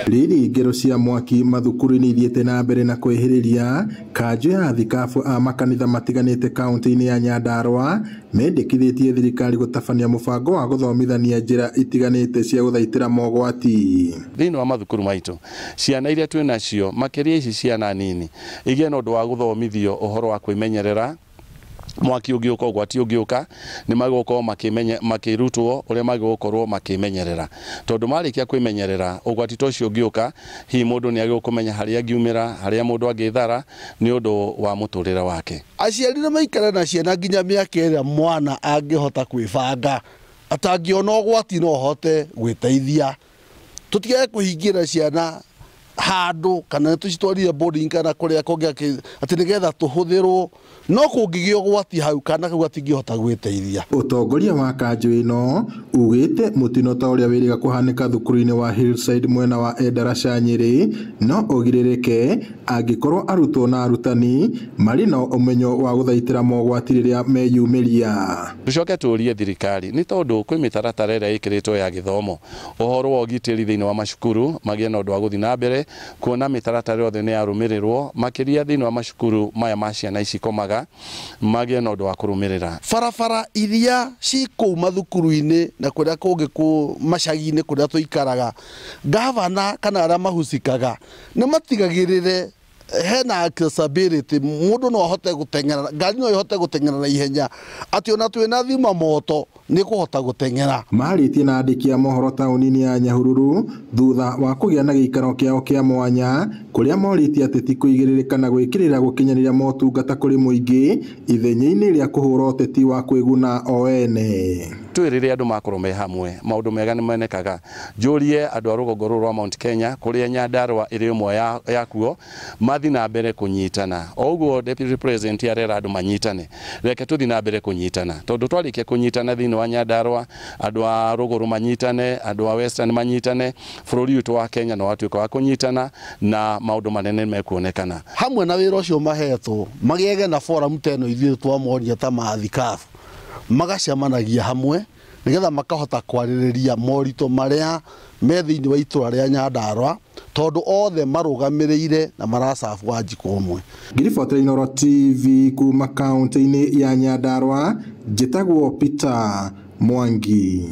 Rĩrĩ ngero cia mwaki mathukuru-inĩ ithiĩte na mbere na kwĩhĩrĩria kanjũ ya thikabu a makanitha matiganĩte kaunti-inĩ ya Nyandarua mendekithĩtie thirikari gũtabania mũbango wa gũthomithania njĩra itiganĩte cia gũthaitĩra mogwati. Thĩinĩ wa mathukuru maitũ ciana iria twĩ nacio makĩria ici ciana nini igĩe na ũndũ wa gũthomithio ũhoro wa kwĩmenyerera mwaki ũngĩũka ũgwati ũngĩũka nĩ magũkorwo makĩrutwo ũrĩa magũkorwo makĩmenyerera tondũ marĩkia kwĩmenyerera ũgwati ta ũcio ũngĩũka hihi mũndũ nĩ agĩrĩirwo kũmenya harĩa angiumĩra harĩa mũndũ angĩthara nĩ ũndũ wa mũtũrĩre wake. Aciari nĩ maikare na ciana nginya mĩaka ĩrĩa mwana angĩhota kwĩbanga atangĩona ũgwati no ahote gwĩteithia. Tũtigage kũhingĩra ciana handũ kana tũcitwarire boarding kana kũrĩa kũngĩ atĩ nĩgetha tũhũthĩrwo no kũngĩgĩa ũgwati hau kana kau gatingĩhota gwĩteithia. Ũtongoria wa kanjũ ĩno ugĩte mũtino ta ũrĩa wĩrĩga kũhanĩka thukuru-inĩ wa Hillside mwena wa Endarasha Nyĩrĩ no ũgirĩrĩke angĩkorwo arutwo na arutani marĩ na ũmenyo wa gũthaitĩra mogwati rĩrĩa meyumĩria. Tũcoke tũrie thirikari nĩ tondũ kwĩ mĩtaratara ĩrĩa ĩkĩrĩtwo ya gĩthomo ũhoro wa ũgitĩri thĩinĩ wa macukuru magĩe na ũndũ wa gũthiĩ na mbere kuona mĩtaratara yothe nĩ yarũmĩrĩrwo makĩria thĩinĩ wa macukuru maya ma ciana ici komaga magĩe na ũndũ wa kũrũmĩrĩra. Barabara iria ci kũu mathukuru-inĩ na kũrĩa kũngĩ kũ macagi-inĩ kũrĩa tũikaraga gavana kana arĩa mahusikaga nĩ matigagĩrĩre hena accessibility mũndũ no ahote gũteng'era ngari no ĩhote gũteng'era na ihenya atĩ ona twĩna thima moto nĩ kũhota gũteng'era. Marĩtie na andĩki a mohoro taũni-inĩ ya Nyahururu thutha wa kũgĩa na gĩikaro kĩao kĩa mwanya kũrĩa morĩtie ateti kũigĩrĩrĩka na gwĩkĩrĩra gũkinyanĩria motungata kũrĩ mũingĩ ithenya-inĩ rĩa kũhũra ũteti wa kwĩguna o ene. Tũĩ rĩrĩa andũ makorwo me hamwe maũndũ mega nĩ monekaga. Njũrie andũ a rũgongo rũrũ rwa Mount Kenya kũrĩa Nyandarua ĩrĩ ĩmwe yakuo mathiĩ na mbere kũnyitana. O ũguo Deputy President arera andũ manyitane, reke tũthiĩ na mbere kũnyitana tondũ twarĩkia kũnyitana thĩinĩ wa Nyandarua andũ a rũgũrũ manyitane, andũ a Western manyitane, bũrũri witũ wa Kenya no watuĩka wa kũnyitana na maũndũ manene mekuonekana. Hamwe na wĩra ũcio mahetwo magĩage na forum ta ĩno ithuĩ twamoria ta mathikabu magacemanagia hamwe nĩgetha makahota kwarĩrĩria moritũ marĩa me thĩinĩ wa itũra rĩa Nyandarua tondũ othe marũgamĩrĩire na maracabu Wanjikũ ũmwe. Ngiribotera Inooro TV kuma kaunti-inĩ ya Nyandarua njĩtagwo Peter Mwangi.